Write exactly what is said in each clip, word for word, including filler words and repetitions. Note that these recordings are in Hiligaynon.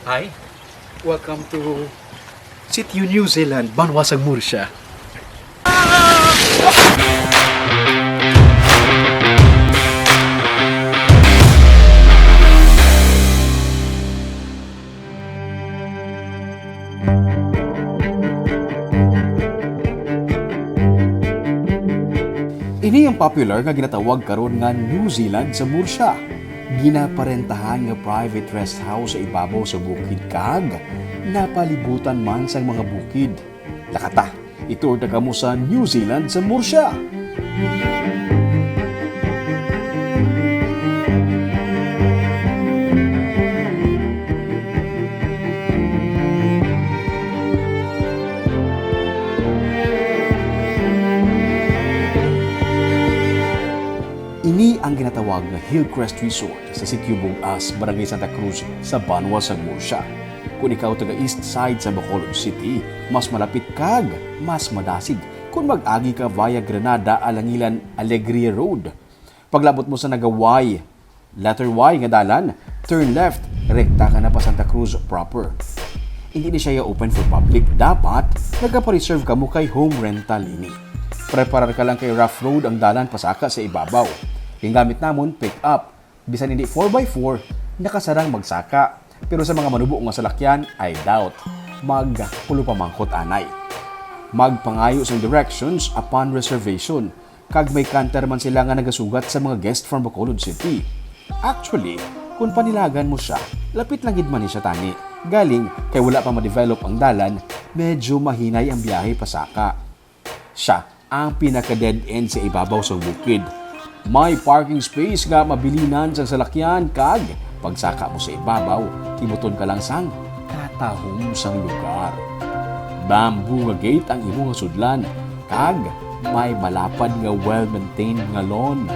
Hi, welcome to Sitio New Zealand, Banwa sang Murcia. Ini ang popular nga ginatawag karon nga New Zealand sa Murcia. Ginaparentahan nga private rest house sa ibabaw sa bukid kag napalibutan man sang mga bukid. Lakata, ituor ta kamo sa New Zealand sa Murcia. Ini ang ginatawag nga Hillcrest Resort sa Sitio Bugas, Barangay Santa Cruz, sa Banwa sa Murcia. Kung ikaw taga East Side sa Bacolod City, mas malapit kag mas madasig kung mag-agi ka via Granada, Alangilan, Alegria Road. Paglabot mo sa naga-Y, letter Y nga dalan, turn left, rekta ka na pa Santa Cruz proper. Hindi ni siya open for public. Dapat nagapa-reserve kamo kay home rental ini. Preparar ka lang kay rough road ang dalan pasaka sa ibabaw. Gingamit namon pick up. Bisan hindi four by four, nakasarang magsaka. Pero sa mga manubo nga salakyan, I doubt. Magkulo pa mangkot anay. Magpangayo sang directions upon reservation. Kag may counter man sila nga nagasugat sa mga guest from Bacolod City. Actually, kung panilagan mo siya, lapit lang gid man ni siya tani. Galing kay wala pa ma-develop ang dalan, medyo mahinay ang biyahe pasaka. Siya ang pinaka-dead end sa ibabaw sang bukid. May parking space nga mabilinan sang salakyan kag pagsaka mo sa ibabaw, kibuton ka lang sang katahom sang lugar. Bamboo nga gate ang imo nga sudlan kag may malapad nga well-maintained nga lawn.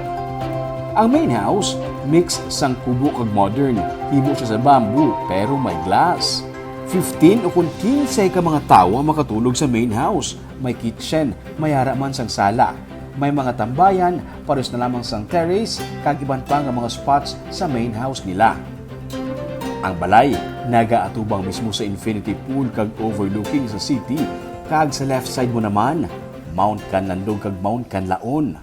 Ang main house, mix sang kubo kag modern. Himo siya sa bamboo, pero may glass. Fifteen o kon kinse ka mga tawo ang makatulog sa main house. May kitchen, may ara man sang sala. May mga tambayan, pares na lamang sang terrace, kag iban pa nga mga spots sa main house nila. Ang balay nagaatubang mismo sa infinity pool kag overlooking sa city, kag sa left side mo naman, Mount Kanlandog kag Mount Kanlaon.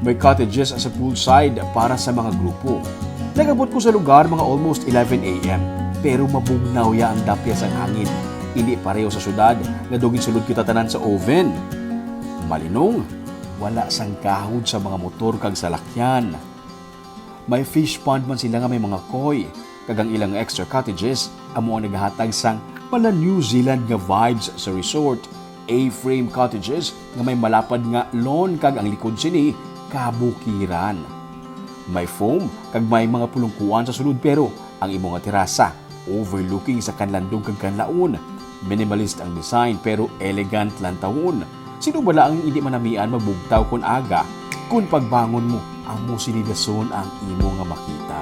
May cottages sa poolside para sa mga grupo. Nag-abot ko sa lugar mga almost eleven a m, pero mabugnaw ya ang dapya sang hangin. Hindi pareho sa syudad nga daw ginsulod kita tanan sa oven. Malinong, wala sang gahod sa mga motor kag salakyan. May fish pond man sila nga may mga koi, kag ang ilang extra cottages amo ang nagahatag sang mala New Zealand nga vibes sa resort. A-frame cottages nga may malapad nga lawn kag ang likod sini kabukiran. May foam kag may mga pulungkuan sa sulod, pero ang imo nga terasa overlooking sa Kanlandog kag Kanlaon. Minimalist ang design pero elegant lantawon. Sino bala ang hindi manamian magbugtaw kon aga, kon pagbangon mo, amo sini dason ang imo nga makita?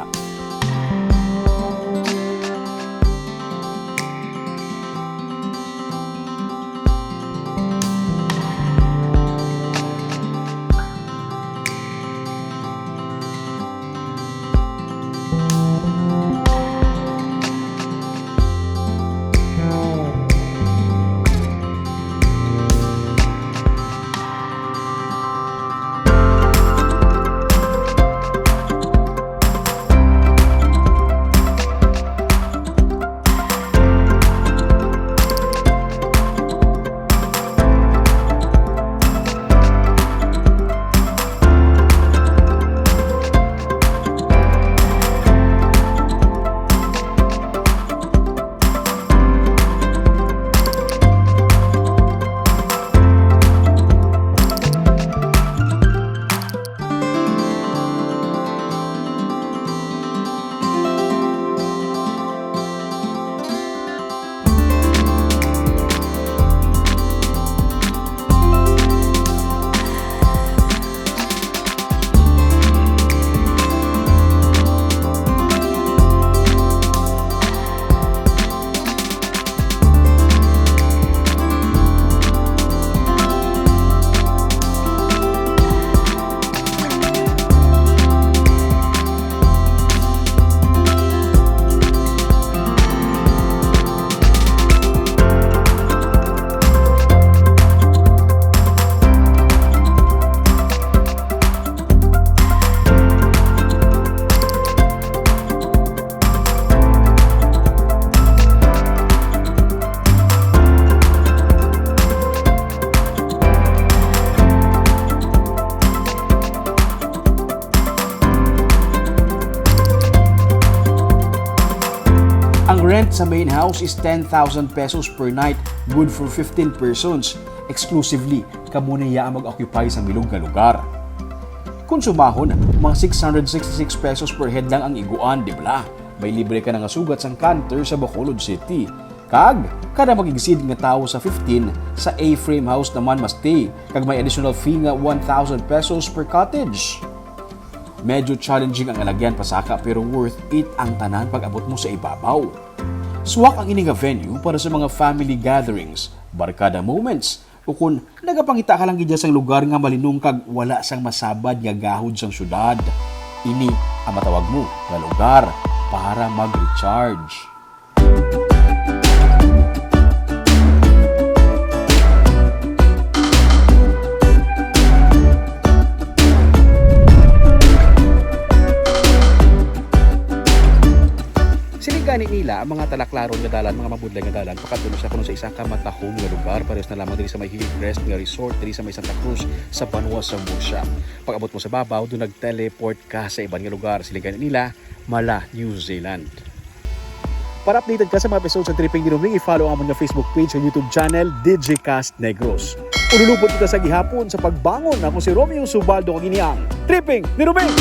Rent sa main house is ten thousand pesos per night, good for fifteen persons. Exclusively, kamo na iya ang mag-occupy sa bilog nga lugar. Kung sumahon, mga six hundred sixty-six pesos per head lang ang iguan, di bala? May libre ka na nga sugat sang canter sa Bacolod City. Kag kada mag-exceed nga tawo sa fifteen sa A-frame house naman ma-stay, kag may additional fee nga one thousand pesos per cottage. Medyo challenging ang alagyan pasaka, pero worth it ang tanan pag-abot mo sa ibabaw. Suwak ang ini nga venue para sa mga family gatherings, barkada moments, o kon nagapangita ka lang gid sang lugar nga malinong kag wala sang masabad nga gahod sang syudad. Ini ang matawag mo nga lugar para mag-recharge. Siling gani nila, ang mga talaklaron nga dalan, mga mabudlay nga dalan, pakadto na siya kuno sa isa ka matahom nga lugar, parehas na lamang diri sa may Hillcrest nga resort diri sa may Santa Cruz sa banwa sa Murcia. Pag-abot mo sa babaw, doon nag-teleport ka sa iban nga lugar. Siling gani nila, mala New Zealand. Para updated ka sa mga episodes sa Tripping ni Roming, i-follow ang amon nga Facebook page ug YouTube channel, Digicast Negros. Ululupot kita sa gihapon sa pagbangon. Ako si Romeo Subaldo, kag ini ang Tripping ni Roming.